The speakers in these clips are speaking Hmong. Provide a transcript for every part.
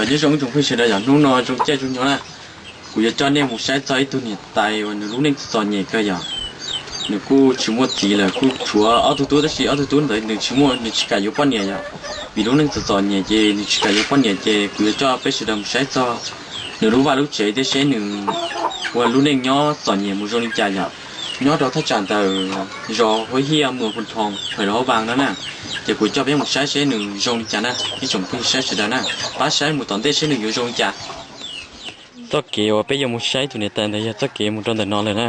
Nyob zoo ib tsoom phooj ywg sawv daws yom, hnub no zoo caij zoo nyoog na, kuv yuav coj nej mus saib txog ib tug niam tais uas nws lub neej txom txom nyem kawg yom. Nws kuj tsis muaj txiv lawm, kuj tshuav ob tug tub, tab sis ob tug tub ntawd nws tsis muaj, nws tsis kam yuav poj niam yom. Vim lub neej txom txom nyem ces nws tsis kam yuav poj niam, ces kuv yuav coj peb sawv daws mus saib txog nws lub vaj lub tsev thiab seb nws ua lub neej nyob txom nyem mus zoo li cas yom. Nyob rau thaj tsam ntawm zos Huab Hiaj, muas Phu Thoo, hawm Los Hauv Vaas no na. Ces kuv coj peb mus saib seb nws zoo li cas na, ib tsoom phooj ywg saib sawv daws na. Pab saib mus tom ntej seb nws yuav zoo li cas. Txoj kev uas peb yuav mus saib tus niam tais ntawd yog txoj kev mus rau ntawm no lawm na,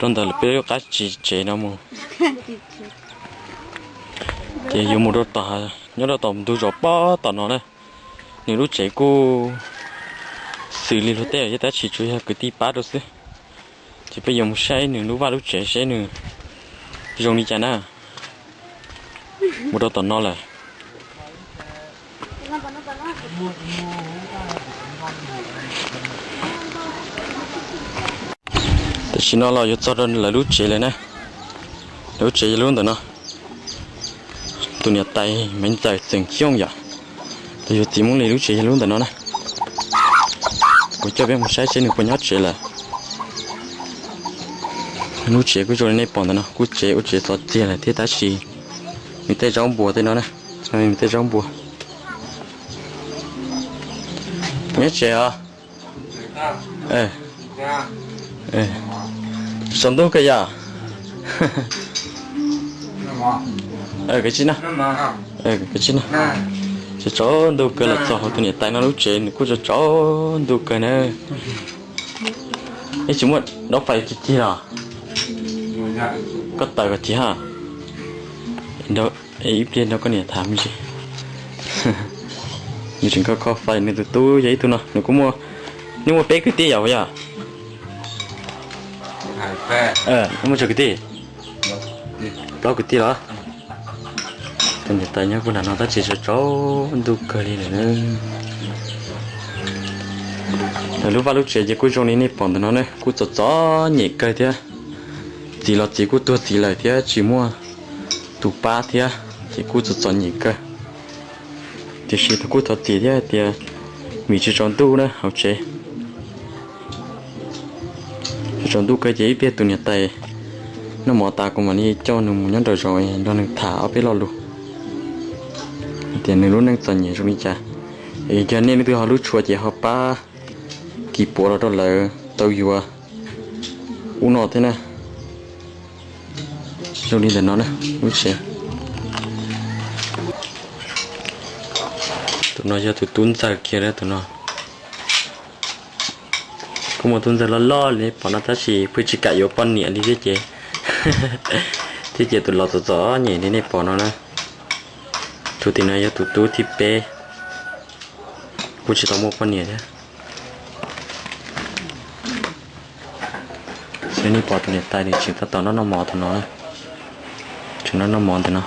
rau ntawm peb lub qab tsev no mus. Ces yuav mus rau tom, nyob rau tom ntug zos pob tom no na. Nws lub tsev kuj xws li luag tej thiab, tab sis tsuas yog kwv tij pab rau xwb. Ces peb yuav mus saib nws lub vaj lub tsev seb nws zoo li cas na. Mus rau tom no lawm. Tam sim no los yuav txog rau lawv lub tsev lawm na. Lawv lub tsev yog lub ntawm no. Tus niam tais Maiv Ntxawm Xeem Xyooj yom. Los yog txiv Hmoob Lis lub tsev yog lub ntawm no na. Kuv coj peb mus saib seb nws puas nyob tsev lawm. Lub tsev kuj zoo li nej pom ntawm no, kuj tsev ua tsev txov txiag lawm thiab, tab sis nws tej zaub npua tej no na, nws tej zaub npua. Nyob tsev os. Tsaus ntuj kawg yom. Kawg tsis na, kawg tsis na. Tsaus ntuj kawg los txog hauv tus niam tais no lub tsev, nws kuj tsaus ntuj kawg na. Ib tsis muaj daub fais cig cig los? Koj taws kom cig ha. Ib pliag nrog koj niam tham me ntsis. Nws tseem kho kho fais, nws tus tub yog ib tug no, nws kuj muaj, neb muaj peb kwv tij yom, puas yog? Neb muaj tsawg kwv tij? Plaub kwv tij los? Tus niam tais nyob puag nram no tab sis tsaus ntuj kawg li lawm na. Lawv lub vaj lub tsev ces kuj zoo li nej pom ntawm no na, kuj txom txom nyem kawg thiab. Txiv los txiv kuj tuag txiv lawm thiab tsis muaj tus pab thiab, ces kuj txom txom nyem kawg. Tiam sis thaum kuj thov txim thiab hais tias vim tsis tsaus ntuj na hauv tsev. Tsis tsaus ntuj kawg ces ib pliag tus niam tais noj mov tas kuv mam li coj nws mus nyob nraum zoov nrog nws tham ob peb lo lus tias nws lub neej txom nyem zoo li cas. Es yog nej leej twg ho hlub tshua ces ho pab kis puav los rau lawv tau yuav ub no thiab na. Zoo li ntawm no na, lub tsev. Tus no yog tus tub ntxawg kiag tus no. Kuj muaj tub ntxawg loj loj li pom no tab sis pheej tsis kam yuav poj niam li thiab ces, thiab ces tus los txom txom nyem li nej pom no na. Tus tim no yog tus tub thib peb, kuj tsis tau muaj poj niam thiab. Xyov nej pom tus niam tais nws tseem tab tom noj noj mov tus no na. Tseem noj noj mov ntawm no.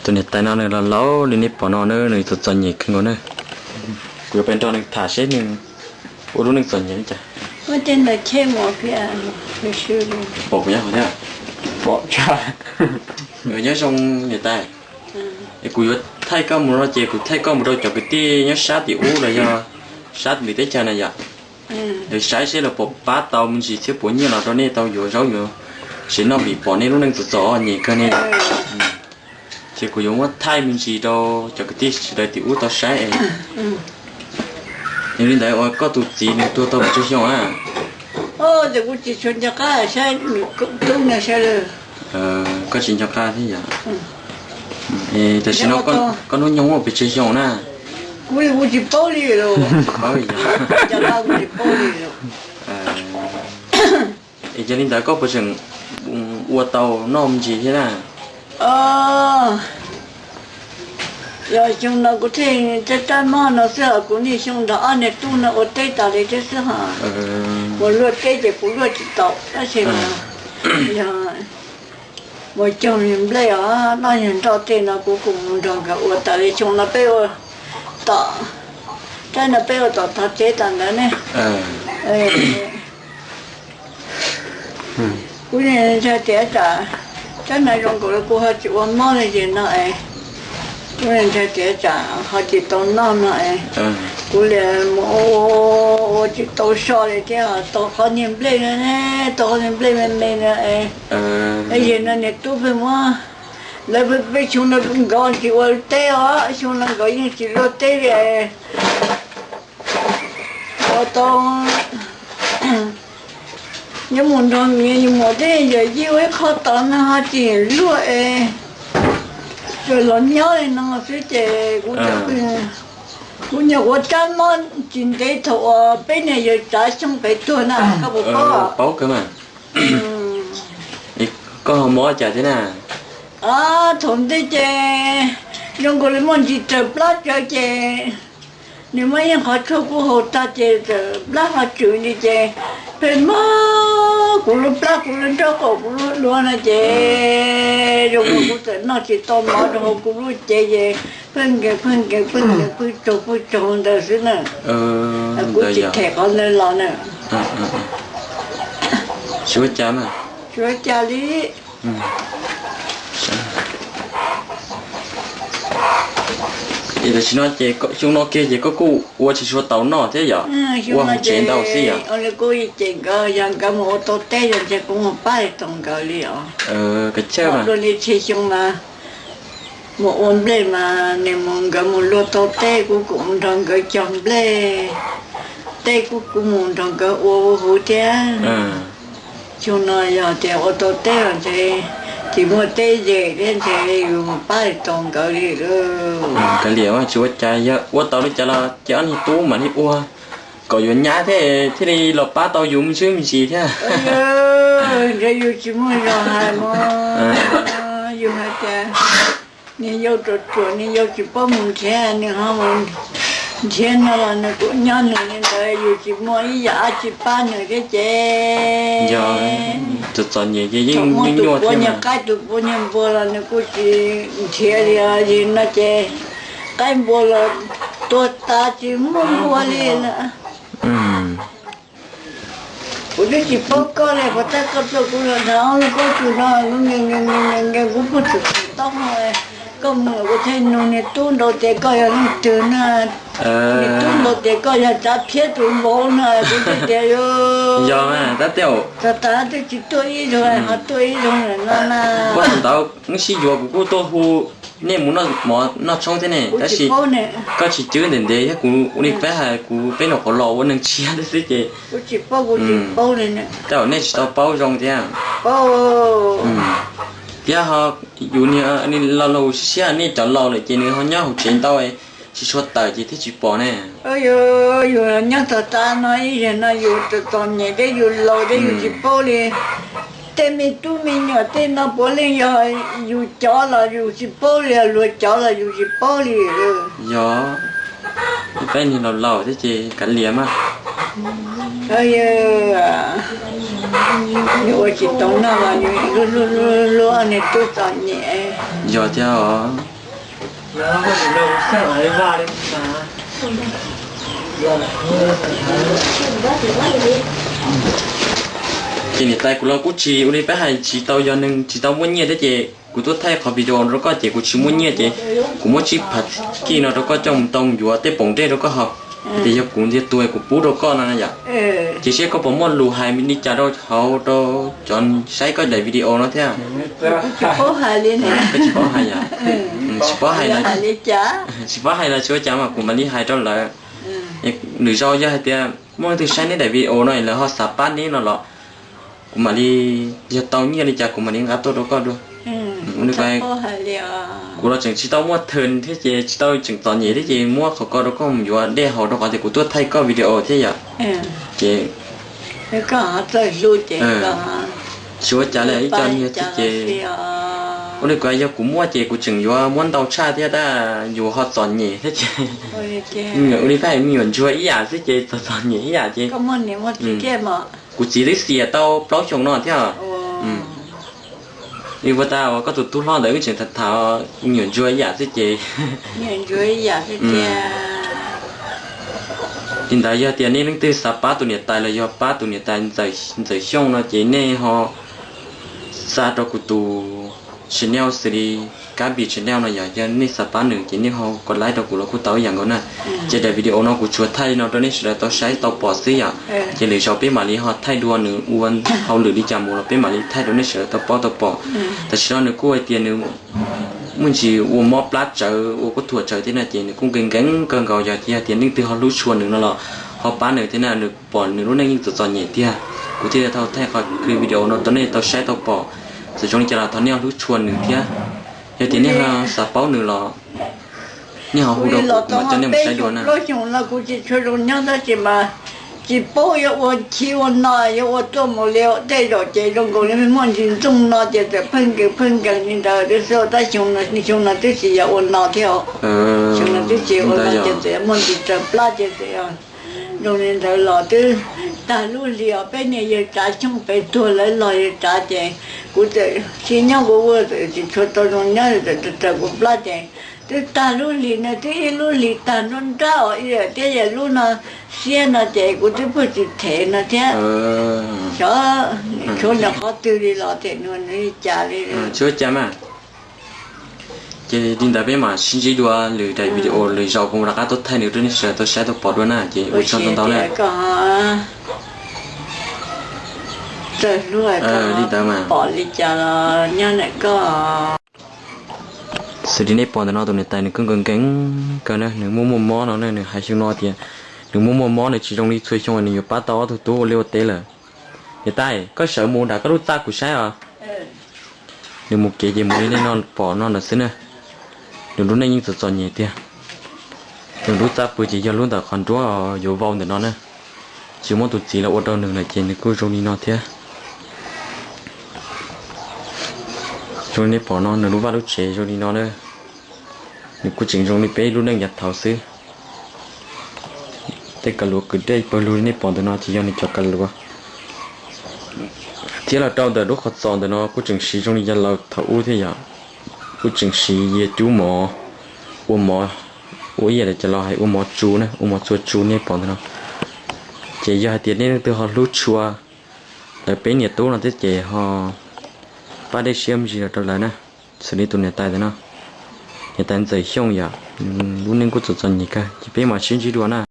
Tus niam tais no nws los laus li nej pom no na, nws txom txom nyem kawg nkaus na. Kuv yuav pais nrog nws tham seb nws ua lub neej txom nyem li cas. Pom kuv nyob hauv thiab. Nyob zoo niam tais. Es kuv yuav thaij koj mus no ces kuv thaij koj mus rau cov kwv tij nyob sab tim ub los yog sab lwm teb chaws na yom. Saib seb lawv puas pab tau me ntsis thiab puas nyiaj los rau nej tau yuav zaub yuav tsev noj vim pom nej lub neej txom txom nyem kawg ne. Ces kuv yuav muab thaij me ntsis rau cov kwv tij sawv daws tim ub tau saib es. Yog li ntawd uas koj tus txiv nws tuag tau pes tsawg xyoo na? Koj tsis nco qab thiab yom? Tam sim no koj hnub nyoog muaj pes tsawg xyoo na? Kuv tsis paub li. Yog li ntawd koj puas tseem ua tau noj me ntsis thiab na? Yog xyoo no kuv thiaj rab rab mog no xwb, kuv niaj xyoo nrog ob niag tub no ua teb tas li thiab xwb ho. Mus luaj teb ces kuv luaj tsis tau tab sis yog mus cog nplej os, noj yog nroj tej no kuv kuj mus nrog nkawd ua tas li. Xyoo no peb ua tom, rab no peb ua tom thov tsev tas ntawd ne. Kuv ntshai tias tsam, tsam no zoo nkaus li kuv ho tsis ua mob li ces no es, kuv ntshai tias tsam ho tsis tau noj no es, kuv li mus ua ua tsis tau so li thiab, tau qhov niag nplej no, tau qhov niag nplej me me no es, es yog no niag tub pheej muab, lawv peb xyoo no nkawd tsis ua teb os, xyoo no nkawd yeej tsis luaj teb li. Ua tau nyob mus nrog nws mus thiab, yawm yij ua ib qho tod no ho tsis luaj es, tsuas los nyob li no xwb ces kuv, kuv nyuam qhuav rab mob tsis ntev thaum uas peb niag yawg Tsav Xyooj pem tuag na, koj puas paub? Paub kawg mas. Koj ho mob cas thiab na? Thaum ntej ces zoo nkaus li muaj ntsis raws plab tsawv ces nws muab ib qhov tshuaj kuj haus tag ces raws plab ho tswm li ces pheej mob kuv lub plab kuv lub nraub qaum kuv lub duav no ces zoo nkaus kuv txawm noj tsis tau mov rau hauv kuv lub cev ces pheej nkees pheej nkees pheej nkees pheej tsaug pheej tsaug ntawd xwb na. Kuv tsis them qhov ntawd los na. Tsis ua cas mas. Tsis ua cas li. Tam sim no ces xyoo no kiag ces koj kuj ua tsis tshua tau noj thiab yom? Ua hauv tsev ntau xwb yom? Ua li kuv ib ce nkawd yog nkawd mus ua tau teb yog ntshe kuv mus pab tau nkawd li os. Koj chawj mas. Dua li txhia xyoo mas mus ua nplej mas nws mus nkawd mus luaj tau teb kuv kuj mus nrog nkawd cog nplej, teb kuj kuv mus nrog nkawd ua huv thiab. Xyoo no yog tias ua tau teb los ntshe tsis muaj teb ze thiab ntshe yus mus pab tau nkawd li. Kav liam, tsis ua cas, yog ua tau li cas los ces ob niag tub mam li ua kom yuav nyab thiab thiaj li los pab tau yus me ntsis me ntsis thiab. Ntshe yus tsis muaj zog hais mas, yus hais tias niag yau ruam ruam, niag yau tsis paub mus nrhiav, nws ho mus nrhiav no los nws kuj nyob nws li ntawd, yus tsis muaj ib yam dab tsi pab nws thiab ces. Txom txom nyem ces yeej nyuaj nyuaj thiab. Tus puav nyuag qaib tus puav nyuag npua los nws kuj tsis nrhiav li, yog no ces qaib npua los tuag tas tsis muaj npua li lawm. Kuv twb tsis paub koj li, puas tab koj tuaj kuv los nrog ob lub pob tsuas no, nkees nkees nkees kuv pob tsuas tawm taub hau, koj mus kuv thiaj nug niag tub nraud tias koj yog leej twg na. Niag tub nraud tias koj yog Tsav Phiab tus vauv na, kuv thiaj tias yog. Yog mas tab tiag. Txog tas twb tsis tuaj ib zaug, ho tuaj ib zaug lawm no na. Ua thaum ntawd wb sib yuav kuv kuj tuaj hu nej mus noj mov noj tshoob thiab ne, tab sis koj tsis cwb ntev ntev thiab kuv ua li peb hais kuv peb nyuam qhuav los ua neeg tshiab xwb ces. Kuv tsis paub, kuv tsis paub li. Tej zaum nej tsis tau paub zoo thiab. Thiab ho yus niag laus laus siab siab, nej cov laus lawm ces nws ho nyob hauv tsev ntau, tsis tshua tawm ces thiaj tsis pom ne. Yus nyob txog tav no ib yam no yus txom txom nyem thiab yus laus thiab yus tsis paub li. Tej me tub me nyuam tej no puav leej yog yus cov los yus tsis paub li, luag cov los yus tsis paub li. Yog, peb niag laus laus thiab ces kav liam mas. Yus ua tsis tau noj los yus hlub hlub niag tub txom nyem. Yog thiab os. Ces niam tais kuv los kuj tsis ua li peb hais, tsis tau yog neeg tsis tau muaj nyiaj thiab ces kuv tuaj thaij qhov video rau koj ces kuv tsis muaj nyiaj ces kuv muab tsib phav kij no rau koj coj mus tau yuav tej poom dej rau koj haus. Ces yog kuv ntiag tug kuv pub rau koj no yom. Ces seb koj puas muaj lus hais li cas rau hauv rau cov saib koj daim video no thiab. Koj tsis paub hais yom? Tsis paub hais los, tsis paub hais los tsis ua cas mas kuv mam li hais rau lawv. Lwm zaus yog hais tias muaj leej twg saib neb daim video no lawv ho xav pab neb no los kuv mam li, yog tau nyiaj li cas kuv mam li nqa tuaj rau koj dua. Kuv los tseem tsis tau muaj theem thiab ces tsis tau tseem txom nyem thiab ces muab qhov ko rau koj mus yuav dej haus rau qhov tias kuv tuaj thaij koj video thiab yom. Ces tsis ua cas li ib co niag thiab ces ua li kuv yog kuv muaj ces kuv tseem yuav muab ntau tshaj thiab tab yus ho txom nyem thiab ces me nyuam ua li pab me nyuam ntsuag ib yam xwb ces txom txom nyem ib yam ces kuv txiv twb xiam tau plaub xyoos no thiab. Li ua tas uas koj tus tub hlob ntawd wb tseem tham tham me nyuam ntsuag ib yam xwb ces. Li ntawd yog tias nej leej twg xav pab tus niam tais los yog pab tus niam tais Ntxawm Xyooj no ces nej ho xa rau kuv tus channel xws li Kab Bi channel no yog, yog nej xav pab nws ces nej ho kom like rau kuv los kuj tau ib yam nkaus na. Ces daim video no kuv tsuas thaij li no rau nej sawv daws tau saib tau pom xwb yom. Ces lwm zaus peb mam li ho thaij dua nws ua hauj lwm li cas mus los peb mam li thaij rau nej sawv daws tau paub tau pom. Tam sim no nws kuj hais tias nws muaj ntsis ua mob plab tsawv ua kuj thuam tsawv thiab na, ces nws kuj nkees nkees kawg nkaus. Yog tias leej twg ho hlub tshua nws no los ho pab nws thiab na, nws pom nws lub neej yeej txom txom nyem tiag. Kuv thiaj li tau thaij qhov video no rau nej tau saib tau pom. Txawm zoo li cas los thov nej ho hlub tshua nws thiab. Yog tias nej ho xav paub nws los nej ho hu rau kuv mam coj nej mus saib dua na. Plaub xyoo no kuv tsis tshua zoo nyob tab sis mas tsis paub yuav ua chiv ua no yuav ua tuaj mus li. Tej zaum ces zoo nkaus li muaj ntsis ntxooj no ces txawm pheej nkees pheej nkees li ntawd xwb. Tab xyoo no, xyoo no twb tsis yog ua no thiab. Xyoo no twb tsis ua no ces txawm muaj ntsis raws plab ces txawm zoo li ntawd los twb tag lub hli os. Peb niag yawg Tsav Xyooj pem tuag lawv los yawg Tsav ces kuv txawm sib nyob kuv ua txawm tsis tshua tau zoo nyob, txawm raws kuv plab ces twb tag lub hlis no twb ib lub hlis tag nruab nrab os, ib yam thiab yam lub no xiab no ces kuv twb pheej tsis them no thiab. Xyov tshuav nws qhov twg li los them nws li cas li. Ces li ntawd peb mam sib ntsib dua lwm daim video lwm zaus kuv mam rov qab tuaj thaij nws rau nej sawv daws tau saib tau pom dua na. Ces ua tsaug ntau ntau na. Txawm hlub li ntawd mas pom li cas los nyob ntawm koj. Xws li nej pom ntawm no tus niam tais nws kuj nkees nkees kawg na, nws muaj muaj mob no na, nws hais xyoo no tias nws muaj muaj mob, nws tsis zoo li txhua xyoo nws yuav pab tau ob tug tub ua liaj ua teb lawm. Niam tais, koj sawv mus nram koj lub txaj kuv saib os. Nws mus kev ces mus li nej no pom no ntawd xwb na. Nws lub neej yeej txom txom nyem tiag. Nws lub txaj pw ces yog lub ntawm qhov nruab yuav vau ntawm no na. Tsis muaj tus txiv los ua rau nws lawm ces nws kuj zoo li no thiab. Zoo li nej pom no nws lub vaj lub tsev zoo li no na. Nws kuj tseem zoo li peb lub neej yav thaud xwb. Tej kav luav kwv dej pawg lug li nej pom ntawm no ces yog nws cov kav luav. Thiab los rau ntawm lub qhov txos ntawm no kuj tseem siv zoo li yog laus thaum ub thiab yom. Kuj tseem siv yias cub mov, ua mov, ua ib yam li cov laus hais ua mov tsu na, ua mov txua tsu nej pom ntawm no. Ces yog hais tias nej leej twg ho hlub tshua lawv peb niam tub no thiab ces ho pab dej siab me ntsis los rau lawv na. Xws li tus niam tais ntawm no, niam tais Ntxawm Xyooj yom, lub neej kuj txom txom nyem kawg ces peb mam sib ntsib dua na.